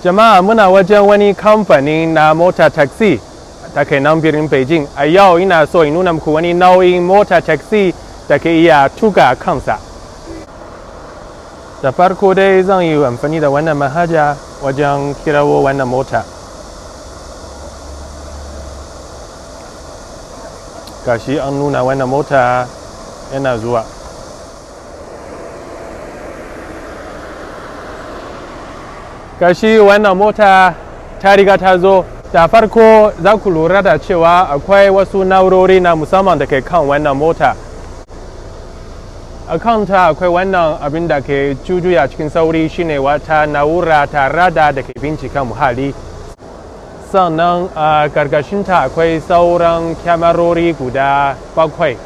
Jama'a, muna wajen wani kamfani na mota taxi da ke nan birnin Beijing. A yau ina so in nuna muku wani nau'in mota taxi da ke iya tuka kansa. Da farko dai zan yi amfani da wannan manhaja wajen kirawo wannan mota. Gashi an nuna wannan mota yana zuwa. Gashi wannan mota ta riga ta zo. Da farko za ku lura da cewa akwai wasu na'urori na musamman da ke kan wannan mota. A kanta akwai wannan abin da ke jujuya cikin sauri, shine wata na'ura ta rada da ke bincika muhalli. Sannan a karkashinta akwai sauran kyamarori guda bakwai.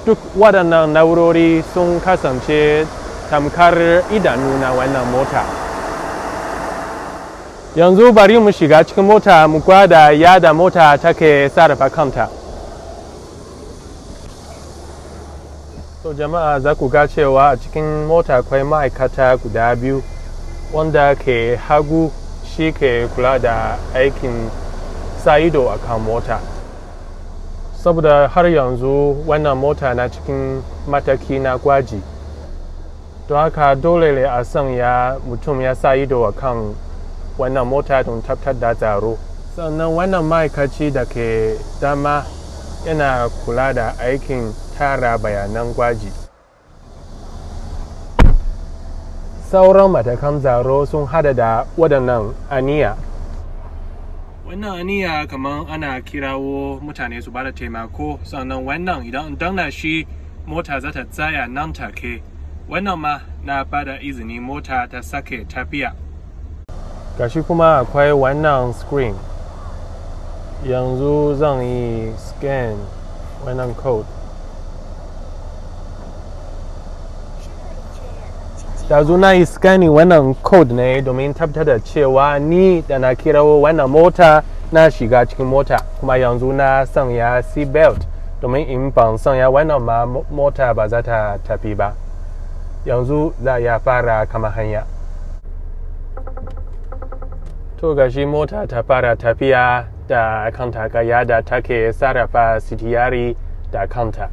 Duk waɗannan na'urori sun kasance tamkar idanu na wannan mota. Yanzu bari mu shiga cikin mota mu gwada yadda mota take sarrafa kanta. To jama'a, za ku ga cewa a cikin mota akwai ma'aikata guda biyu. Wanda ke hagu shi ke kula da aikin sa ido a kan mota, saboda har yanzu wannan mota na cikin mataki na gwaji, don haka dole ne a sanya mutum ya sa ido a kan wannan mota don tabbatar da tsaro. Sannan wannan ma'aikaci da ke dama yana kula da aikin tara bayanan gwaji. Sauran matakan tsaro sun hada da waɗannan aniya. Wannan aniya kamar ana kirawo mutane su bada taimako. Sannan wannan idan an danna shi, mota za ta tsaya nan take. Wannan ma na bada izini mota ta sake tafiya. Gashi kuma akwai wannan screen. Yanzu zan yi scan wannan code. Dazu na yi scanning wannan code ne domin tabbatar da cewa ni da na kirawo wannan mota na shiga cikin mota, kuma yanzu na sanya seat belt, domin in ban sanya wannan ma mota ba za ta tafi ba. Yanzu za ya fara kama hanya. To gashi mota ta fara tafiya da kanta, ga yadda take sarrafa sitiyari da kanta.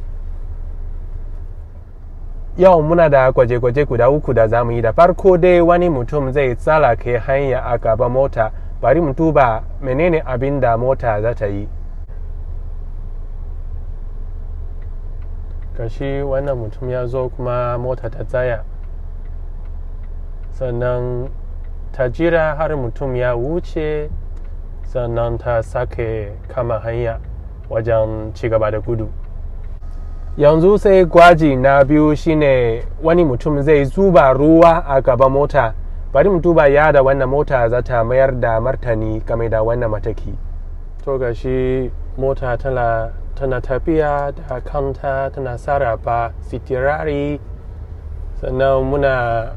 Yau muna da gwaje-gwaje guda uku da zamu yi. Da farko dai wani mutum zai tsallake hanya a gaban mota. Bari mu duba menene abin da mota za ta yi. Gashi wannan mutum ya zo kuma mota ta tsaya, sannan ta jira har mutum ya wuce, sannan ta sake kama hanya wajen cigaba da gudu. Yanzu sai gwaji na biyu, shine wani mutum zai zuba ruwa a gaban mota. Bari mu duba yadda wannan mota za ta mayar da martani game da wannan mataki. To gashi mota tana tafiya da kanta, tana sarrafa sitirari. Sannan muna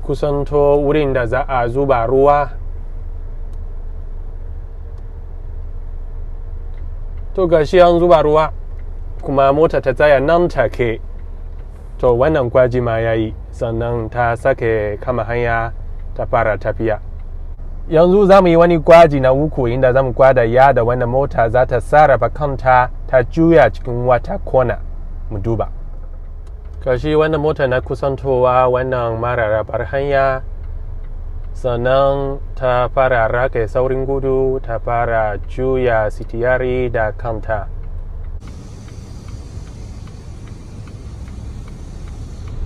kusanto wurin da za a zuba ruwa. To gashi an zuba ruwa kuma mota ta tsaya nan take. To wannan gwaji ma ya yi, sannan ta sake kama hanya ta fara tafiya. Yanzu za mu yi wani gwaji na uku, inda za mu gwada yadda wannan mota za ta sarrafa kanta ta juya cikin wata kona. Mu duba. Gashi wannan mota na kusantowa wannan mararrabar hanya, sannan ta fara rage saurin gudu, ta fara juya sitiyari da kanta.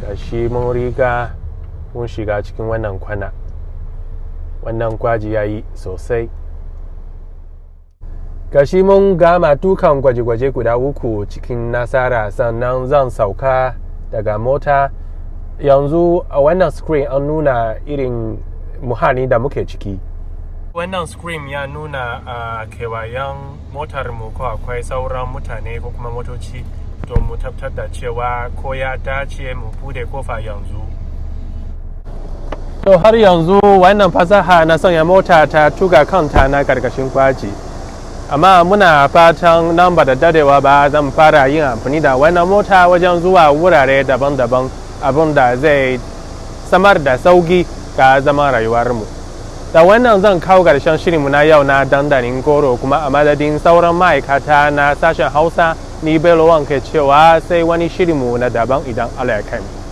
Gashi mun riga mun shiga cikin wannan kwana. Wannan gwaji ya yi sosai. Gashi mun gama dukan gwaje-gwaje guda uku cikin nasara, sannan zan sauka daga mota. Yanzu a wannan screen an nuna irin muhalli da muke ciki. Wannan screen ya nuna a kewayen motar mu ko akwai sauran mutane ko kuma motoci, don mu tabbatar da cewa ko ya dace mu bude kofa yanzu. To har yanzu wannan fasaha na sanya mota ta tuka kanta na karkashin gwaji, amma muna fatan nan ba da dadewa ba zan fara yin amfani da wannan mota wajen zuwa wurare daban-daban, abin da zai samar da sauki ga zaman rayuwarmu. Da wannan zan kawo ƙarshen shirinmu na yau na Dandalin Goro, kuma a madadin sauran ma'aikata na sashen Hausa, ni Bello ke cewa sai wani shirinmu na daban idan Allah ya kai mu.